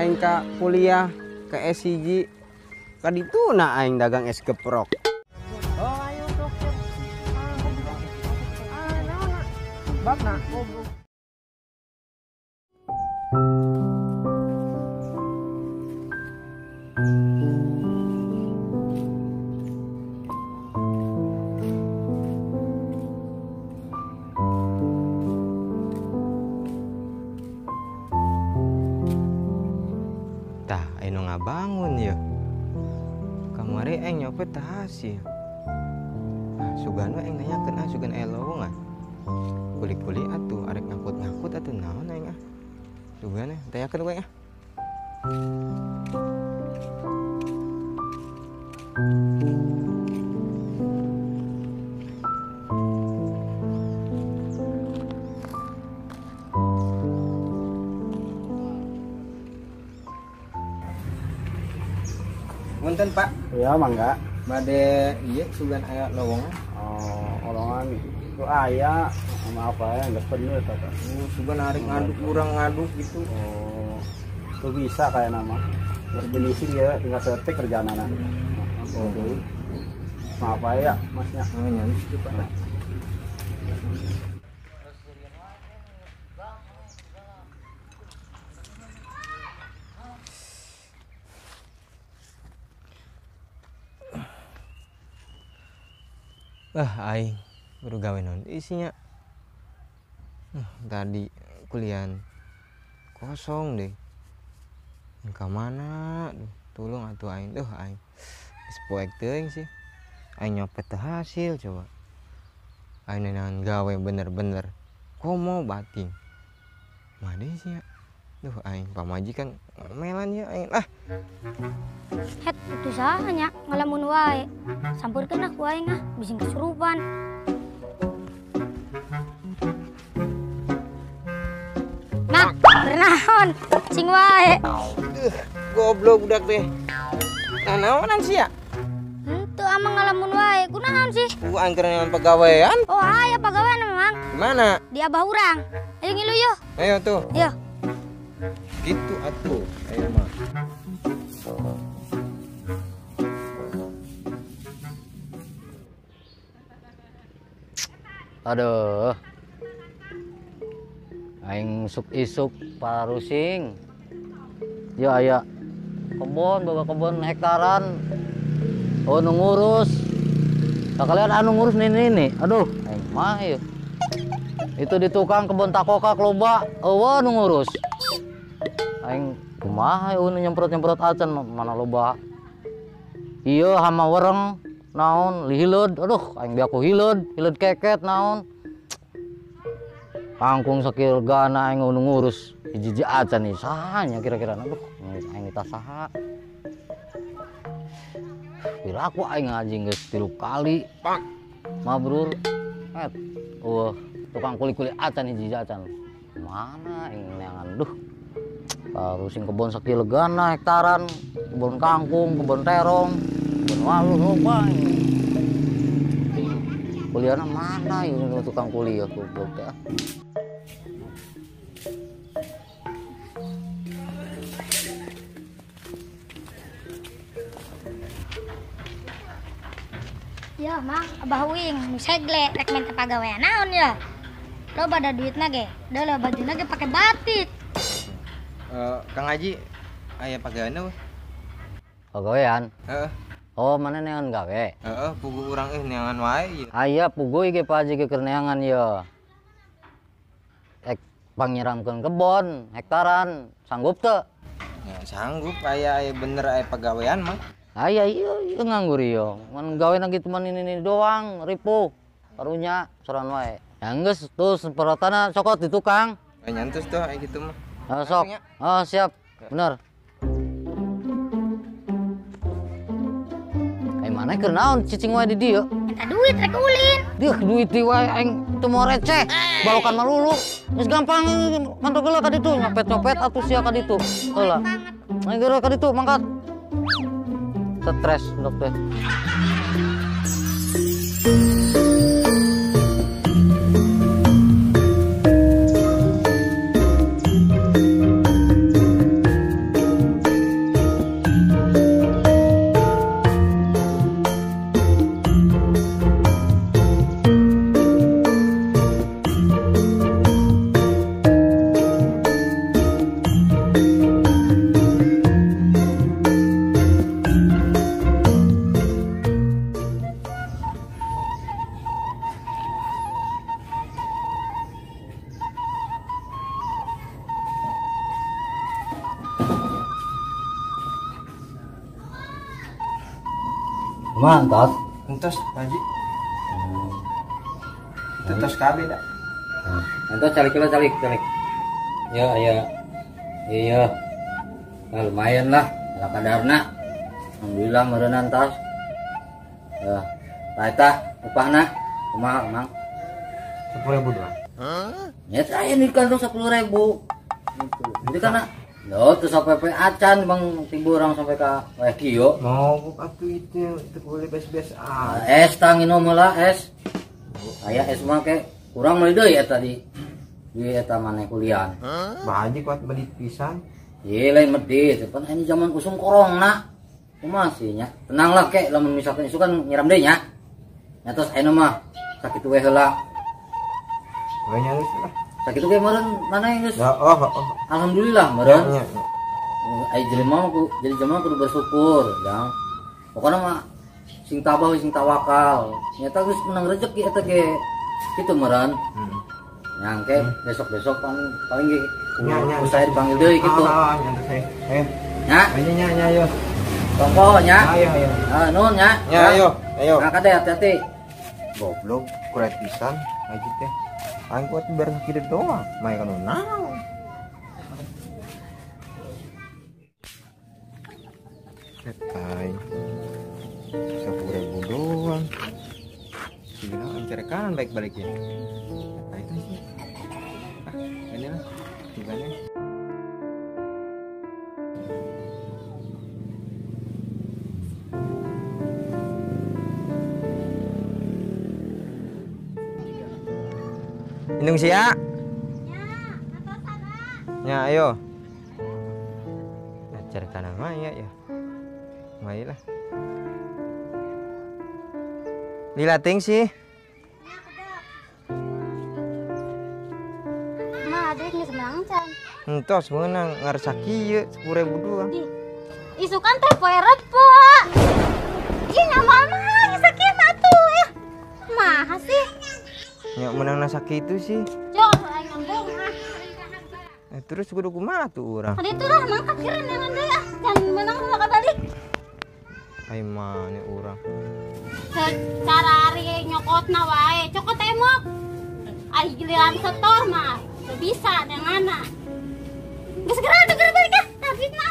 Aing ka kuliah ke SCG. Kadituna aing dagang es geprok. Oh, ayo sok. Ah, naon? Babna. Tah, aing nu ngabangun ya. Kamari aing nyopet tah hasil. Ah, sugan we aing nanyakeun ah sugan aya lowongan. Kuli-kuli atuh arek ngangkut-ngangkut atuh naon aing ah. Sugan eh tanyakeun we ah. Punten Pak. Ya mangga. Bade ieu sugan aya lowongan. Oh, lowongan itu aya, maaf aya geus penuh eta teh. Oh, sugan arek ngaduk urang ngaduk gitu. Oh, itu bisa kayak nama. Geus finishing ya, tinggal setik kerjaanana. Oh, maaf aya masnya. Oh, nya gitu Pak. Ah, aing baru gawe naon isinya. Tadi kuliah kosong deh. Ka mana? Duh, tolong atuh aing. Duh, aing. Geus poek teuing sih. Aing nyopet teu hasil coba. Aing neunaan gawe bener-bener. Komo bating. Mana sih ya? Duh, aing pamajikan ngomelan ya aing ah. Het, itu saha nya ngalamun wae. Sampurkeun aku aing ah, bising kesurupan. Nah, bernaon? Cing wae. Goblok budak teh. Nah, naonan sih ya? Henteu amang ngalamun wae. Kunaon sih? Aing keur neangan pagawean. Oh, aya pagawean memang. Di mana? Di abah urang. Ayo ngilu yeuh. Ayo tuh. Yo. Gitu atuh, ayo mah. Aduh. Aing isuk-isuk parusing. Ya aya kebon, boga kebon hektaran. Oh nu ngurus. Nah, kalian anu ngurus nini. Aduh, aing mah ieu. Itu di tukang kebon takokak loba, eueuh nu ngurus. Aing kumaha ieu nu nyemprot-nyemprot acan mana loba. Ieu hama wereng naon hileud, aduh aing biaku hileud, hileud keket naon. Kangkung sakil gana aing nu ngurus hiji-hiji acan ieu saha nya kira-kira aduh aing tah saha. Piraku aing ngaji geus 3 kali. Mabrur. Et. Eueuh tukang kuli-kuli acan hiji acan. Mana aing neangan duh. Parusing kebon sakil gana hektaran, kebon kangkung, kebon terong, kebon waluh loba. Kuliahna mana ieu tukang kuliah goblok teh. Ya, Mang, abah uing nu segle rek minta pagawean naon ya. Loba da duitna ge, da loba bajuna ge pake batik. Kang Haji, aya pagawean eueuh? Pagawean? Heeh. Oh, mana neangan gawe? Heeh, puguh urang euy neangan wae ieu. Aya puguh ge Pak Haji ge keur neangan ieu. Ek pangnyieramkeun kebon hektaran, sanggup teu? Ya sanggup, aya aya bener aya pagawean mah. Aya ieu ieu nganggur ieu. Mun gawena kitu mah nini doang, ripuh. Karunya soran wae. Ya geus tuh semprotanna cokot di tukang. Nyantus tuh aya kitu mah. Oh, sok. Oh, siap. Bener. Mana keur naon cicing wae di dieu? Minta duit rek ulin. Deuh duit di wae aing teu mau receh. Balokan malulu. Geus gampang mantok heula ka ditu, nyopet-nyopet atuh sia ka ditu. Heula. Aing geura ka ditu mangkat. Stres ndok teh. Kumaha entos? Entos, Pak Haji. Itu tos kabeh dah. Entos calik lah calik. Ya ya. Iya. Nah, lumayan lah, ala kadarna. Alhamdulillah meureunnan tas. Ya, tah eta upahna kumaha Mang? 10.000 doang. Ya saya ini kan 10.000. Gitu. Jadi karena loh terus sampai acan Bang timbul orang sampai ka weh kieu. Mau atuh itu teu boleh bes-bes ah. Es tang minum heula es. Aya es mah ke kurang meuli deui eta di eta maneh kuliah. Pak Haji kuat medit pisan. Ye lain medit, pan ini zaman usum corona. Kumaha sih nya? Tenanglah ke lamun misalkan isu kan nyiram deui nya. Nya tos ayeuna mah sakitu we heula. We nya geus lah. Sakitu ge meureun mana geus. Ya oh. Alhamdulillah meureun. Ai jelema ku jadi jelema kudu bersyukur, jang. Pokona mah sing tabah sing tawakal. Nyata geus menang rezeki eta ge. Kitu meureun. Nyangke besok-besok paling ge ku saya dipanggil deui kitu. Ah, nyantai saya. Ayo. Nya. Nya nya ayo. Tongko nya. Ayo ayo. Ah, nuhun nya. Nya ayo, ayo. Nah, kade hati-hati. Goblok, kuret pisan haji teh. Aing kuat bareng kieu doang, mah kan naon. Aing 10.000 doang. Gila, aing kanan baik-baliknya. Nah, itu sih. Ah, ini lah. Gimana? Indung sia. Ya, atosan. Ya, ayo. Nah, cari tanah maya ya. Marilah. Lila ting sih. Ma, ada geus menang can. Entos meunang ngarsa kieu 10.000 doang. Isukan teh poe rebo. Ih, nyaman mah geus sakieu atuh ya. Maha sih? Ya menang nasa kitu sih. Jok, aing ngembung ah. Terus kudu kumaha tuh urang? Tadi itu lah mangkat keren dengan deui ah. Jangan menang maka balik. Ai mane urang. Secara ari nyokotna wae, cokot emok. Ai giliran setor mah teu bisa denganna. Geus geura balik ah, duitna.